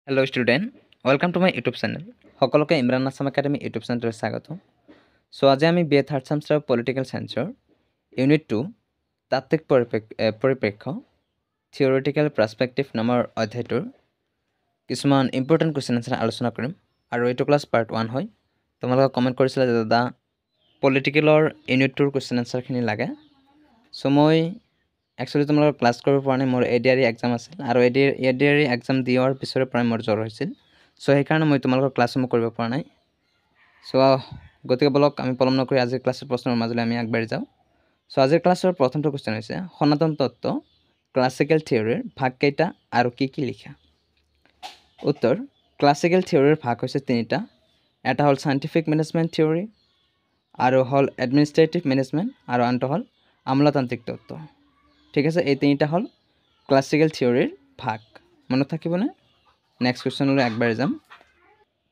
Hello student, welcome to my YouTube channel. সকলোকে Imran Assam academy YouTube চেনেলটোলৈ স্বাগতম। চ' আজি আমি B A third semester political ছায়েন্সৰ ইউনিট টু, তাত্ত্বিক পৰিপ্ৰেক্ষ্য, থিয়ৰিটিকেল পাৰ্চপেক্টিভ নামৰ অধ্যায়টোৰ কিছুমান ইম্পৰ্টেণ্ট কুৱেশ্যন এনচাৰ আলোচনা কৰিম আৰু এইটো ক্লাছ পাৰ্ট ওৱান হয়। তোমালোকে কমেণ্ট কৰিছিলে যে দাদা, পলিটিকেলৰ ইউনিট টুৰ কুৱেশ্যন এনচাৰখিনি লাগে। চ' মই একচুৱেলি তোমালোকৰ ক্লাছ কৰিব পৰা নাই। মোৰ A D R E exam আছিল আৰু A D R E exam দিয়াৰ পিছৰে পৰাই মোৰ জ্বৰ হৈছিল। চ' সেইকাৰণে মই তোমালোকৰ ক্লাছসমূহ কৰিব পৰা নাই। চ' গতিকে বলক, আমি পলম নকৰি আজিৰ ক্লাছৰ প্ৰশ্নৰ মাজলৈ আমি আগবাঢ়ি যাওঁ। চ' আজিৰ ক্লাছৰ প্ৰথমটো কুৱেশ্যন হৈছে, সনাতন তত্ত্ব, ক্লাছিকেল থিয়ৰীৰ ভাগ কেইটা আৰু কি কি লিখা। উত্তৰ, ক্লাছিকেল থিয়ৰীৰ ভাগ হৈছে তিনিটা। এটা হ'ল চাইণ্টিফিক মেনেজমেণ্ট থিয়ৰী আৰু হ'ল এডমিনিষ্ট্ৰেটিভ মেনেজমেণ্ট আৰু আনটো হ'ল আমোলাতান্ত্ৰিক তত্ত্ব। ঠিক আছে, এই তিনিটা হ'ল ক্লাছিকেল থিয়ৰীৰ ভাগ। মনত থাকিবনে? নেক্সট কুৱেশ্যনলৈ আগবাঢ়ি যাম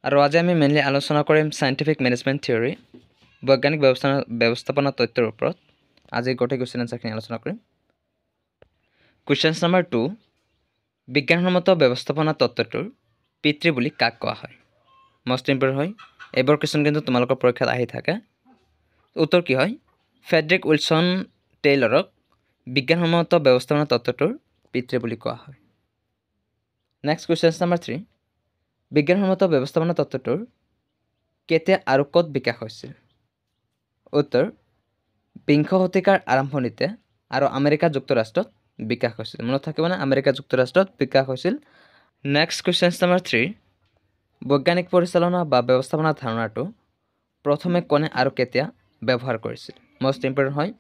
আৰু আজি আমি মেইনলি আলোচনা কৰিম চাইণ্টিফিক মেনেজমেণ্ট থিয়ৰী, বৈজ্ঞানিক ব্যৱস্থাপনা তত্ত্বৰ ওপৰত। আজি গোটেই কুৱেশ্যন এনচাৰখিনি আলোচনা কৰিম। কুৱেশ্যনছ নাম্বাৰ টু, বিজ্ঞানসন্মত ব্যৱস্থাপনা তত্ত্বটোৰ পিতৃ বুলি কাক কোৱা হয়? মষ্ট ইম্পৰ্টেণ্ট হয় এইবোৰ কুৱেশ্যন, কিন্তু তোমালোকৰ পৰীক্ষাত আহি থাকে। উত্তৰ কি হয়? ফ্ৰেডৰিক উইলছন টেইলৰক বিজ্ঞানসন্মত ব্যৱস্থাপনা তত্ত্বটোৰ পিতৃ বুলি কোৱা হয়। নেক্সট কুৱেশ্যন নাম্বাৰ থ্ৰী, বিজ্ঞানসন্মত ব্যৱস্থাপনা তত্ত্বটোৰ কেতিয়া আৰু ক'ত বিকাশ হৈছিল? উত্তৰ, বিংশ শতিকাৰ আৰম্ভণিতে আৰু আমেৰিকা যুক্তৰাষ্ট্ৰত বিকাশ হৈছিল। মনত থাকিবনে? আমেৰিকা যুক্তৰাষ্ট্ৰত বিকাশ হৈছিল। নেক্সট কুৱেশ্যন নাম্বাৰ থ্ৰী, বৈজ্ঞানিক পৰিচালনা বা ব্যৱস্থাপনা ধাৰণাটো প্ৰথমে কোনে আৰু কেতিয়া ব্যৱহাৰ কৰিছিল? মষ্ট ইম্পৰ্টেণ্ট হয়।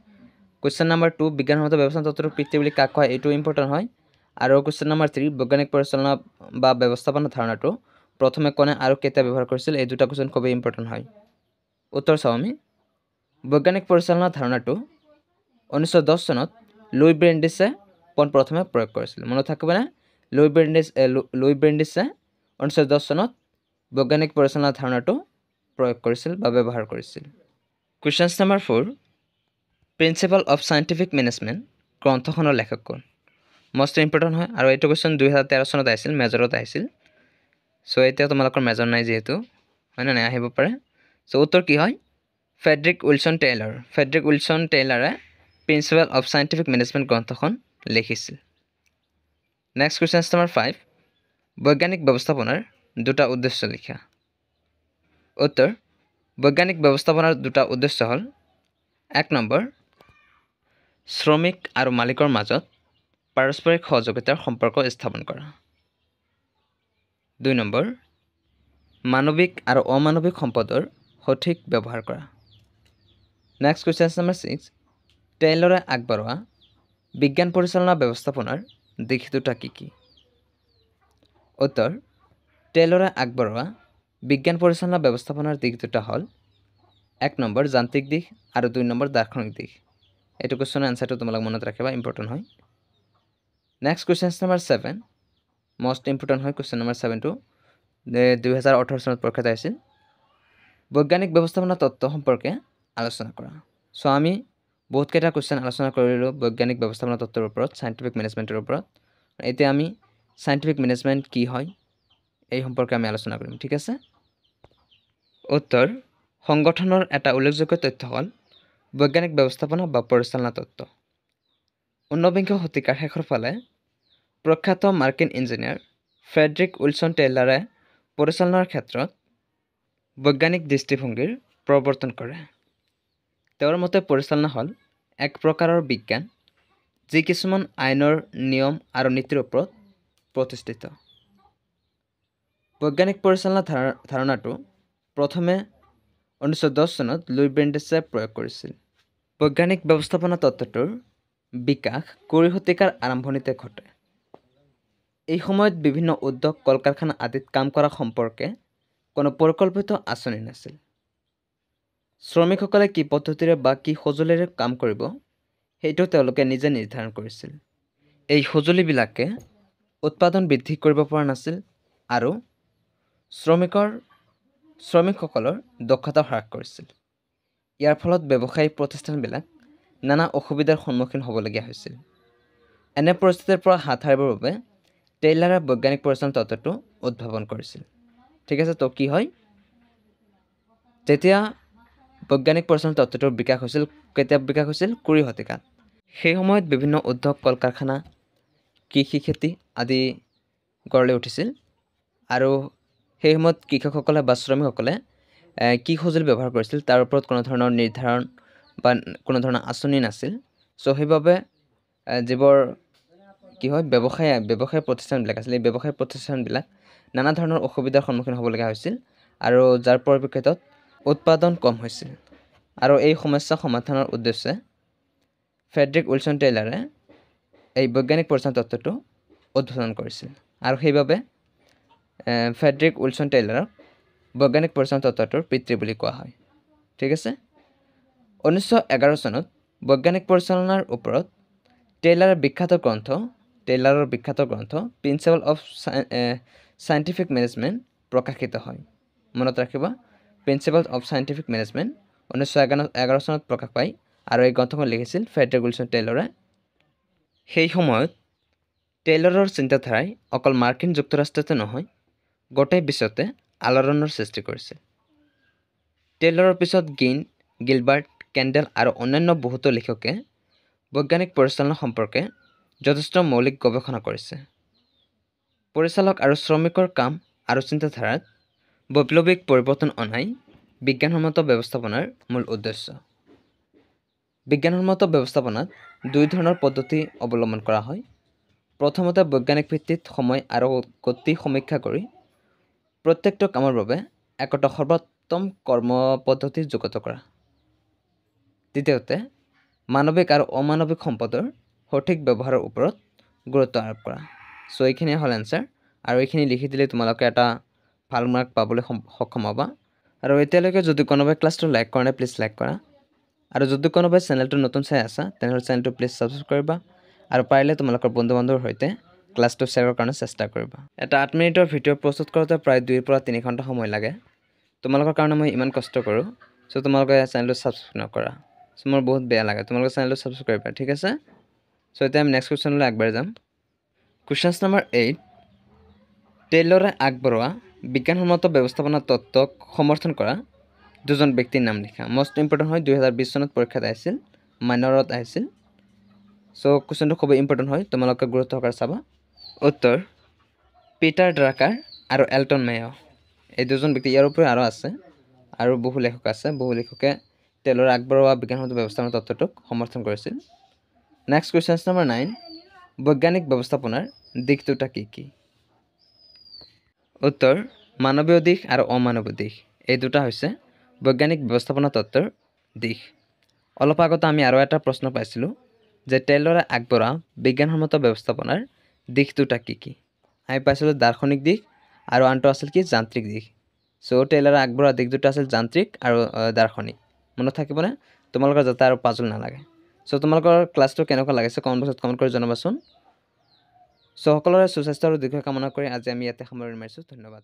কুৱেশ্যন নাম্বাৰ টু, বিজ্ঞানসন্মত ব্যৱস্থাপনা তত্ত্বৰ পিতৃ বুলি কাক কয়, এইটো ইম্পৰ্টেণ্ট হয়। আৰু কুৱেশ্যন নাম্বাৰ থ্ৰী, বৈজ্ঞানিক পৰিচালনা বা ব্যৱস্থাপনা ধাৰণাটো প্ৰথমে কোনে আৰু কেতিয়া ব্যৱহাৰ কৰিছিল, এই দুটা কুৱেশ্যন খুবেই ইম্পৰ্টেণ্ট হয়। উত্তৰ চাওঁ আমি। বৈজ্ঞানিক পৰিচালনা ধাৰণাটো 1910 চনত লুই ব্ৰেণ্ডিছে পোনপ্ৰথমে প্ৰয়োগ কৰিছিল। মনত থাকিবনে? লুই ব্ৰেণ্ডিছে 1910 চনত বৈজ্ঞানিক পৰিচালনা ধাৰণাটো প্ৰয়োগ কৰিছিল বা ব্যৱহাৰ কৰিছিল। Questions number four, Principle of Scientific Management গ্ৰন্থখনৰ লেখক কোন? মষ্ট ইম্পৰ্টেণ্ট হয় আৰু এইটো কুৱেশ্যন 2013 চনত আহিছিল, মেজৰত আহিছিল। চ' এতিয়া তোমালোকৰ মেজৰ নাই যিহেতু, হয়নে নাই? আহিব পাৰে। চ' উত্তৰ কি হয়? Frederick Wilson tailor. Frederick Wilson টেইলাৰে principal of scientific management গ্ৰন্থখন লিখিছিল। নেক্সট কুৱেশ্যন নম্বৰ ফাইভ, বৈজ্ঞানিক ব্যৱস্থাপনাৰ দুটা উদ্দেশ্য লিখা। উত্তৰ, বৈজ্ঞানিক ব্যৱস্থাপনাৰ দুটা উদ্দেশ্য হ'ল, এক নম্বৰ, শ্ৰমিক আৰু মালিকৰ মাজত পাৰস্পৰিক সহযোগিতাৰ সম্পৰ্ক স্থাপন কৰা। দুই নম্বৰ, মানৱিক আৰু অমানৱিক সম্পদৰ সঠিক ব্যৱহাৰ কৰা। নেক্সট কুৱেশ্যন নম্বৰ ছিক্স, টেইলৰে আগবঢ়োৱা বিজ্ঞান পৰিচালনা ব্যৱস্থাপনাৰ দিশ দুটা কি কি? উত্তৰ, টেইলৰে আগবঢ়োৱা বিজ্ঞান পৰিচালনা ব্যৱস্থাপনাৰ দিশ দুটা হ'ল, এক নম্বৰ যান্ত্ৰিক দিশ আৰু দুই নম্বৰ দাৰ্শনিক দিশ। এইটো কুৱেশ্যনৰ এনচাৰটো তোমালোক মনত ৰাখিবা, ইম্পৰ্টেণ্ট হয়। Next question number seven, most important হয় কুৱেশ্যন নম্বৰ ছেভেনটো, 2018 চনত পৰীক্ষাত আহিছিল। বৈজ্ঞানিক ব্যৱস্থাপনা তত্ত্ব সম্পৰ্কে আলোচনা কৰা। চ' আমি বহুতকেইটা কুৱেশ্যন আলোচনা কৰিলোঁ বৈজ্ঞানিক ব্যৱস্থাপনা তত্ত্বৰ ওপৰত, চাইণ্টিফিক মেনেজমেণ্টৰ ওপৰত। এতিয়া আমি চাইণ্টিফিক মেনেজমেণ্ট কি হয়, এই সম্পৰ্কে আমি আলোচনা কৰিম। ঠিক আছে। উত্তৰ, সংগঠনৰ এটা উল্লেখযোগ্য তথ্য হ'ল বৈজ্ঞানিক ব্যৱস্থাপনা বা পৰিচালনা তত্ত্ব। ঊনবিংশ শতিকাৰ শেষৰ ফালে প্ৰখ্যাত মাৰ্কিন ইঞ্জিনিয়াৰ ফ্ৰেডৰিক উইলছন টেইলাৰে পৰিচালনাৰ ক্ষেত্ৰত বৈজ্ঞানিক দৃষ্টিভংগীৰ প্ৰৱৰ্তন কৰে। তেওঁৰ মতে পৰিচালনা হ'ল এক প্ৰকাৰৰ বিজ্ঞান, যি কিছুমান আইনৰ নিয়ম আৰু নীতিৰ ওপৰত প্ৰতিষ্ঠিত। বৈজ্ঞানিক পৰিচালনা ধাৰণাটো প্ৰথমে 1910 চনত লুই ব্ৰেণ্ডিছে প্ৰয়োগ কৰিছিল। বৈজ্ঞানিক ব্যৱস্থাপনা তত্ত্বটোৰ বিকাশ 20 শতিকাৰ আৰম্ভণিতে ঘটে। এই সময়ত বিভিন্ন উদ্যোগ, কল কাৰখানা আদিত কাম কৰা সম্পৰ্কে কোনো পৰিকল্পিত আঁচনি নাছিল। শ্ৰমিকসকলে কি পদ্ধতিৰে বা কি সঁজুলিৰে কাম কৰিব, সেইটো তেওঁলোকে নিজে নিৰ্ধাৰণ কৰিছিল। এই সঁজুলিবিলাকে উৎপাদন বৃদ্ধি কৰিব পৰা নাছিল আৰু শ্ৰমিকসকলৰ দক্ষতা হ্ৰাস কৰিছিল। ইয়াৰ ফলত ব্যৱসায়িক প্ৰতিষ্ঠানবিলাক নানা অসুবিধাৰ সন্মুখীন হ'বলগীয়া হৈছিল। এনে পৰিস্থিতিৰ পৰা হাত সাৰিবৰ বাবে টেইলাৰে বৈজ্ঞানিক পৰিচালনা তত্ত্বটো উদ্ভাৱন কৰিছিল। ঠিক আছে, তো কি হয়, যেতিয়া বৈজ্ঞানিক পৰিচালনা তত্ত্বটোৰ বিকাশ হৈছিল, কেতিয়া বিকাশ হৈছিল? 20 শতিকাত। সেই সময়ত বিভিন্ন উদ্যোগ, কল কাৰখানা, কৃষি খেতি আদি গঢ় লৈ উঠিছিল আৰু সেই সময়ত কৃষকসকলে বা শ্ৰমিকসকলে কি সঁজুলি ব্যৱহাৰ কৰিছিল তাৰ ওপৰত কোনো ধৰণৰ নিৰ্ধাৰণ বা কোনো ধৰণৰ আঁচনি নাছিল। চ' সেইবাবে যিবোৰ কি হয় ব্যৱসায় প্ৰতিষ্ঠানবিলাক আছিল, এই ব্যৱসায় প্ৰতিষ্ঠানবিলাক নানা ধৰণৰ অসুবিধাৰ সন্মুখীন হ'বলগীয়া হৈছিল আৰু যাৰ পৰিপ্ৰেক্ষিতত উৎপাদন কম হৈছিল। আৰু এই সমস্যা সমাধানৰ উদ্দেশ্যে ফ্ৰেডৰিক উইলছন টেইলাৰে এই বৈজ্ঞানিক পৰিচালনা তত্ত্বটো উদ্বোধন কৰিছিল আৰু সেইবাবে ফ্ৰেডৰিক উইলছন টেইলাৰক বৈজ্ঞানিক পৰিচালনা তত্ত্বটোৰ পিতৃ বুলি কোৱা হয়। ঠিক আছে, 1911 চনত বৈজ্ঞানিক পৰিচালনাৰ ওপৰত টেইলাৰৰ বিখ্যাত গ্ৰন্থ প্ৰিন্সিপাল অফ চাইণ্টিফিক মেনেজমেণ্ট প্ৰকাশিত হয়। মনত ৰাখিবা, প্ৰিন্সিপাল অফ চাইণ্টিফিক মেনেজমেণ্ট 1911 চনত প্ৰকাশ পায় আৰু এই গ্ৰন্থখন লিখিছিল ফ্ৰেডৰিক উইলছন টেইলৰে। সেই সময়ত টেইলৰৰ চিন্তাধাৰাই অকল মাৰ্কিন যুক্তৰাষ্ট্ৰতে নহয়, গোটেই বিশ্বতে আলোড়নৰ সৃষ্টি কৰিছিল। টেইলৰৰ পিছত গিন, গিলবাৰ্ট, কেণ্ডেল আৰু অন্যান্য বহুতো লেখকে বৈজ্ঞানিক পৰিচালনা সম্পৰ্কে যথেষ্ট মৌলিক গৱেষণা কৰিছে। পৰিচালক আৰু শ্ৰমিকৰ কাম আৰু চিন্তাধাৰাত বৈপ্লৱিক পৰিৱৰ্তন অনাই বিজ্ঞানসন্মত ব্যৱস্থাপনাৰ মূল উদ্দেশ্য। বিজ্ঞানসন্মত ব্যৱস্থাপনাত দুই ধৰণৰ পদ্ধতি অৱলম্বন কৰা হয়। প্ৰথমতে বৈজ্ঞানিক ভিত্তিত সময় আৰু গতি সমীক্ষা কৰি প্ৰত্যেকটো কামৰ বাবে একোটা সৰ্বোত্তম কৰ্ম পদ্ধতি যুগুত কৰা। দ্বিতীয়তে মানৱিক আৰু অমানৱিক সম্পদৰ সঠিক ব্যৱহাৰৰ ওপৰত গুৰুত্ব আৰোপ কৰা। চ' এইখিনিয়ে হ'ল এনচাৰ আৰু এইখিনি লিখি দিলে তোমালোকে এটা ভাল মাৰ্ক পাবলৈ সক্ষম হ'বা। আৰু এতিয়ালৈকে যদি কোনোবাই ক্লাছটো লাইক কৰা নাই, প্লিজ লাইক কৰা আৰু যদি কোনোবাই চেনেলটো নতুন চাই আছা তেনেহ'লে চেনেলটো প্লিজ ছাবস্ক্ৰাইব কৰিবা আৰু পাৰিলে তোমালোকৰ বন্ধু বান্ধৱৰ সৈতে ক্লাছটো শ্বেয়াৰৰ কাৰণে চেষ্টা কৰিবা। এটা 8 মিনিটৰ ভিডিঅ' প্ৰস্তুত কৰোঁতে প্ৰায় 2 পৰা 3 ঘণ্টা সময় লাগে। তোমালোকৰ কাৰণে মই ইমান কষ্ট কৰোঁ, চ' তোমালোকে চেনেলটো ছাবস্ক্ৰাইব নকৰা, চ' মোৰ বহুত বেয়া লাগে। তোমালোকে চেনেলটো ছাবস্ক্ৰাইব কৰিবা, ঠিক আছে? চ' এতিয়া আমি নেক্সট কুৱেশ্যনলৈ আগবাঢ়ি যাম। কুৱেশ্যন নম্বৰ 8, টেইলৰে আগবঢ়োৱা বিজ্ঞানসন্মত ব্যৱস্থাপনা তত্ত্বক সমৰ্থন কৰা দুজন ব্যক্তিৰ নাম লিখা। মষ্ট ইম্পৰ্টেণ্ট হয়, 2020 চনত পৰীক্ষাত আহিছিল, মাইনৰত আহিছিল। চ' কুৱেশ্যনটো খুবেই ইম্পৰ্টেণ্ট হয়, তোমালোকে গুৰুত্ব সহকাৰে চাবা। উত্তৰ পিটাৰ ড্ৰাকাৰ আৰু এল্টন মেয়, এই দুজন ব্যক্তি। ইয়াৰ উপৰি আৰু আছে, আৰু বহু লেখক আছে, বহু লেখকে টেইলৰে আগবঢ়োৱা বিজ্ঞানসন্মত ব্যৱস্থাপনা তত্ত্বটোক সমৰ্থন কৰিছিল। নেক্সট কুৱেশ্যন নম্বৰ 9, বৈজ্ঞানিক ব্যৱস্থাপনাৰ দিশ দুটা কি কি? উত্তৰ মানৱীয় দিশ আৰু অমানৱীয় দিশ, এই দুটা হৈছে বৈজ্ঞানিক ব্যৱস্থাপনা তত্ত্বৰ দিশ। অলপ আগতে আমি আৰু এটা প্ৰশ্ন পাইছিলোঁ যে টেইলৰে আগবঢ়োৱা বিজ্ঞানসন্মত ব্যৱস্থাপনাৰ দিশ দুটা কি কি? আমি পাইছিলোঁ দাৰ্শনিক দিশ আৰু আনটো আছিল কি যান্ত্ৰিক দিশ। চ' টেইলৰে আগবঢ়োৱা দিশ দুটা আছিল যান্ত্ৰিক আৰু দাৰ্শনিক। মনত থাকিবনে তোমালোকৰ, যাতে আৰু পাজল নালাগে। চ' তোমালোকৰ ক্লাছটো কেনেকুৱা লাগিছে কমেণ্ট বক্সত কমেণ্ট কৰি জনাবাচোন। চ' সকলোৰে সুস্বাস্থ্য আৰু দীৰ্ঘ কামনা কৰি আজি আমি ইয়াতে সামৰণি মাৰিছোঁ। ধন্যবাদ।